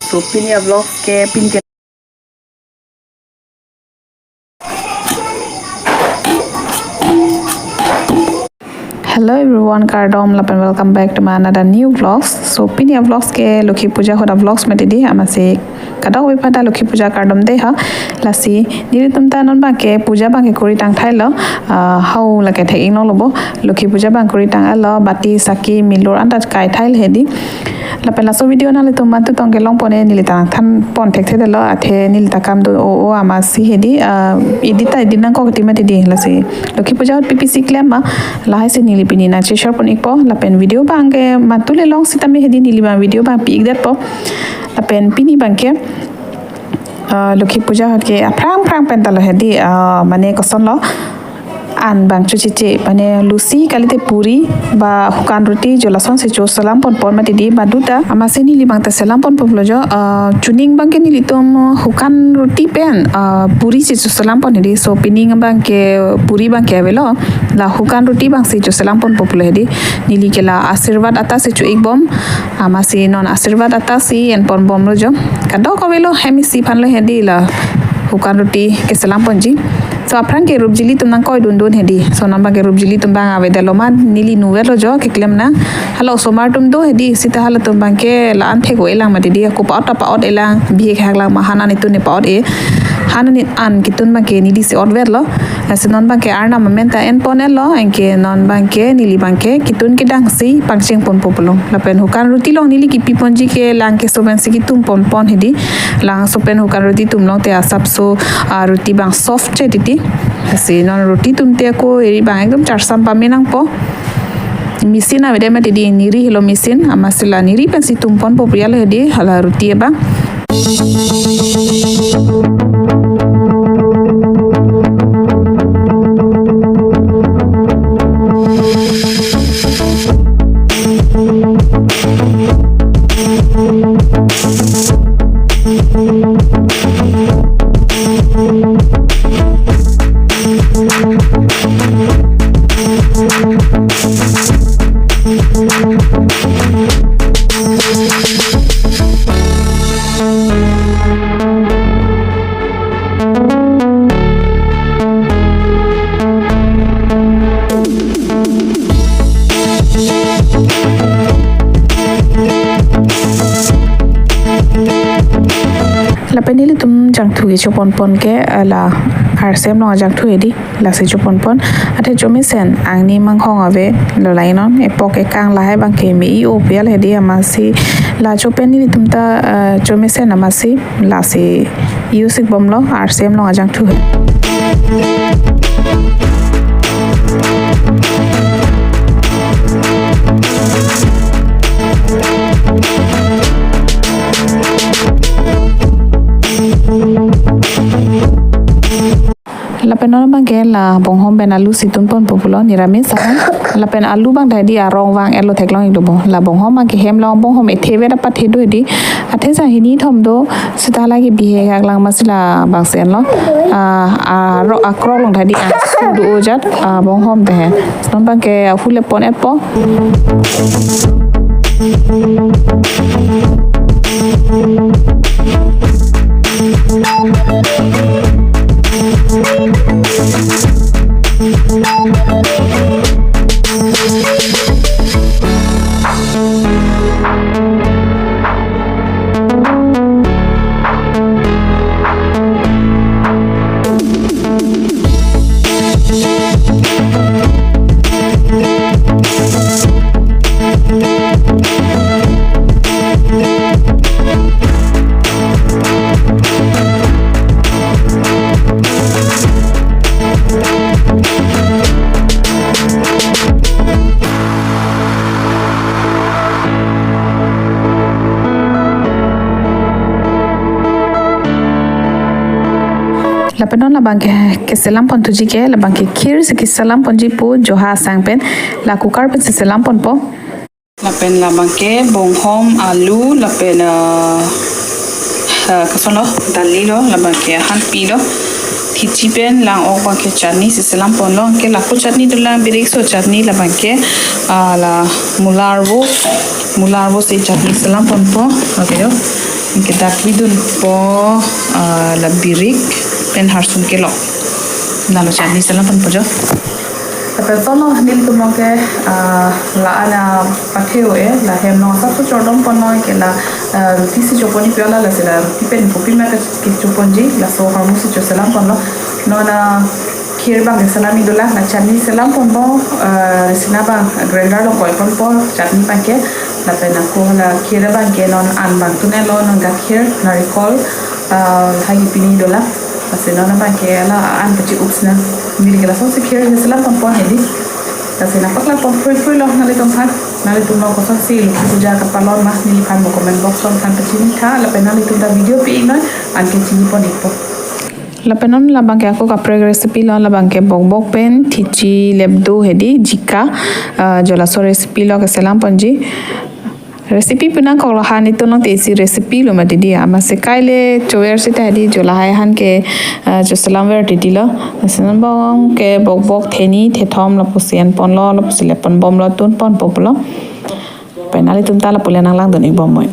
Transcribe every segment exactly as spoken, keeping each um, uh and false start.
So pini a-vlogs ke pin ke. Hello everyone, kardom lapen welcome back to my another new vlogs. So pini a-vlogs ke Lokhi Puja ahut a-vlogs mati dei, amatsi kadokave aphan ta Lokhi Puja kardom dei ha. Lasi nelitum ta non abangke puja abangke kori tang thailo, ah, hau lake thek-inglonglo bo, Lokhi Puja abang kori tang-etlo, bati saki milur anta kai thailo hedi. Lapen laso video nanglitum mantu tong kelong pon-e, neli ta nangthan pon thekthedetlo, athe neli ta kam do o o amatsi hedi, ah, edit ta edit nangkok ti mati dei, lasi Lokhi Puja ahut P P C klem ma, lahai si neli pini nangcheshare pon-ikpo, lapen video abangke mantu le long sitame hedi neli abang video abang pi-ikdetpo, lapen pini abangke, ah, Lokhi Puja ahut ke aphrang aphrang pen talo hedi, ah, mane kosonlo, an abang chocheche, mane lusi kalite puri ba hukan roti jo lasonsi choselam pon pon mati dei, ba duta. Amatsi neli abang ta selam pon ponlo jo, ah, chuning abangke nelitum hukan roti pen, ah, puri si choselam pon hedi. So pining abangke puri abangke avelo, la hukan roti abangsi choselam pon ponlo hedi. Neli ke la Asirvad ata si cho-ikbom, amatsi non Asirvad ata si en pon bomlo jo. Kadokave lo hem isi aphanlo hedi la hukan roti keselam ponji. So aphrang ke rupjili atum nangkoi dundun hedi. So non abangke rupjili atum abang avedetlo ma, neli inutvetlo jo keklem nang. Hala osomar atum do hedi, seta halatum abangke la-an thek-o-elang mati dei, ako pa-ot ta pa-ot-elang, bihek hak lang ma, han an etun ne pa-ot-e. Han an an ketun abangke neli si otvetlo. Lasi non abangke Arnam amen ta en pon-etlo, anke non abangke neli abangke ketun kedang si pangcheng ponpo pulo. Lapen hukan roti along neli kipi ponji ke lang keso pensi kitum pon pon hedi. Langso pen hukan roti tumlong te asapso, ah, roti abang soft che titi. Lasi non roti tumte ako eri abang ekdom charsam pame nangpo. Machine avedet mati dei, niri helo machine, amatsi la niri pensi tum ponpo pria lo hedi, hala roti abang. Lapen nelitum jangthu kecho pon pon ke, eh, la arsem along ajangthu hedi, lasi cho pon pon. Athe chomesen angni manghong ave lo, la-inon epok ekang lahai abangke me-i-o pial hedi, amatsi la cho pen nelitum ta, eh, chomesen amatsi lasi use-ikbomlo, arsem along ajangthu he. Lapen non abangke la bonghom pen alu si tun ponpo pulo, niramis ahan. Lapen alu abang ta hedi arong vang-etlo, theklong-iklo bo. La bonghom abangke hem along bonghom ethe vet apathe do hedi. Athe sa hini thom do, seta lake bihek hak lang amatsi la abangsi enlo. Ah, ah, ro-, akrok along ta hedi an su do-o jat, ah, bonghom ta he. Non abangke ahule pon-etpo. Lapen non labang ke, keselam ponthuji ke, labang ke khir si keselam ponji pu, joha asang pen, la cooker pensi selam ponpo. Lapen labang ke bonghom, alu, lapen, eh, eh, koson lo, dali lo, labang ke ahan pi lo. Thichi pen lang-ok abang ke chutney si selam ponlo, ke lapu chutney dolang, birikso chutney, labang ke, ah, la mula arvo, mula arvo si chutney selam ponpo, okay do. Kedap idun po, ah, la birik pen harsun kelok. Nalo chutney selam ponpo jo. Lapen sono nelitum along ke, ah, la-an apathe-o, eh, la hem along asap so chordom pon noi ke la, ah, roti si chopon ni piola, lasi la roti pen kopi ma ke, kechoponji, laso ahormu si choselam ponlo. Non, ah, kheer abang ke selam idola, la chutney selam ponpo, ah, risina abang grinder along koi ponpo, chutney abang ke, lapen ako la kheer abang ke non an abang tun elo, non gakhir, narikol, ah, hai pini idola. Lasi non abang ke la an kachi-ups na. Neli ke lasonsi kheer ke selam ponpo hedi. Lasi nangpaklangpon phruiphrui lo nanglitum aphan. Nanglitum along kosonsi Lokhi Puja kapalon ma neliphan mo comment box along than pachini tha, lapen nanglitum ta video pi-ik noi, anke chinipon-ikpo. Lapen non labang ke ako kaprek recipe lo, labang ke bokbok pen thichi lepdo hedi jika, ah, jo laso recipe lo keselam ponji. Recipe pu nangkoklo, ha netum along te isi recipe lo mati di, amatsi kaile chover seta hedi, jo lahai aphan ke, ah, choselamver titi lo. Lasi non abang ke bokbok theni thethom lapusi en ponlo, lapusi le ponbomlo, tun ponpo pulo. Pen nanglitum ta lapu le nanglangdun-ik bom moi.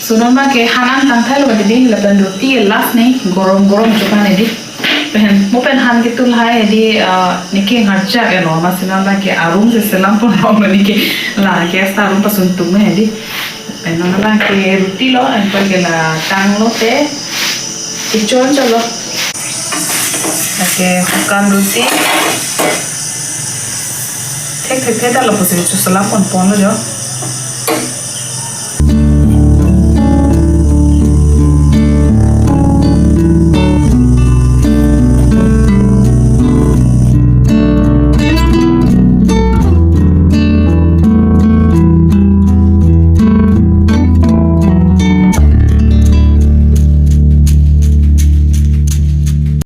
So non abang ke han an tangthailo didi, lapen roti last ni gorom gorom chophan didi. Pen mo pen han ketu lahai didi, ah, neke ngarchak elo, amatsi non abang ke arum si selam pon rong lo neke, la gas ta arum pasun tum didi. Pen non abang ke roti lo, anpar ke la tanglo te ichon chalo. Lake hukan roti. Thek thek thek ta lapusi choselam ponponlo jo.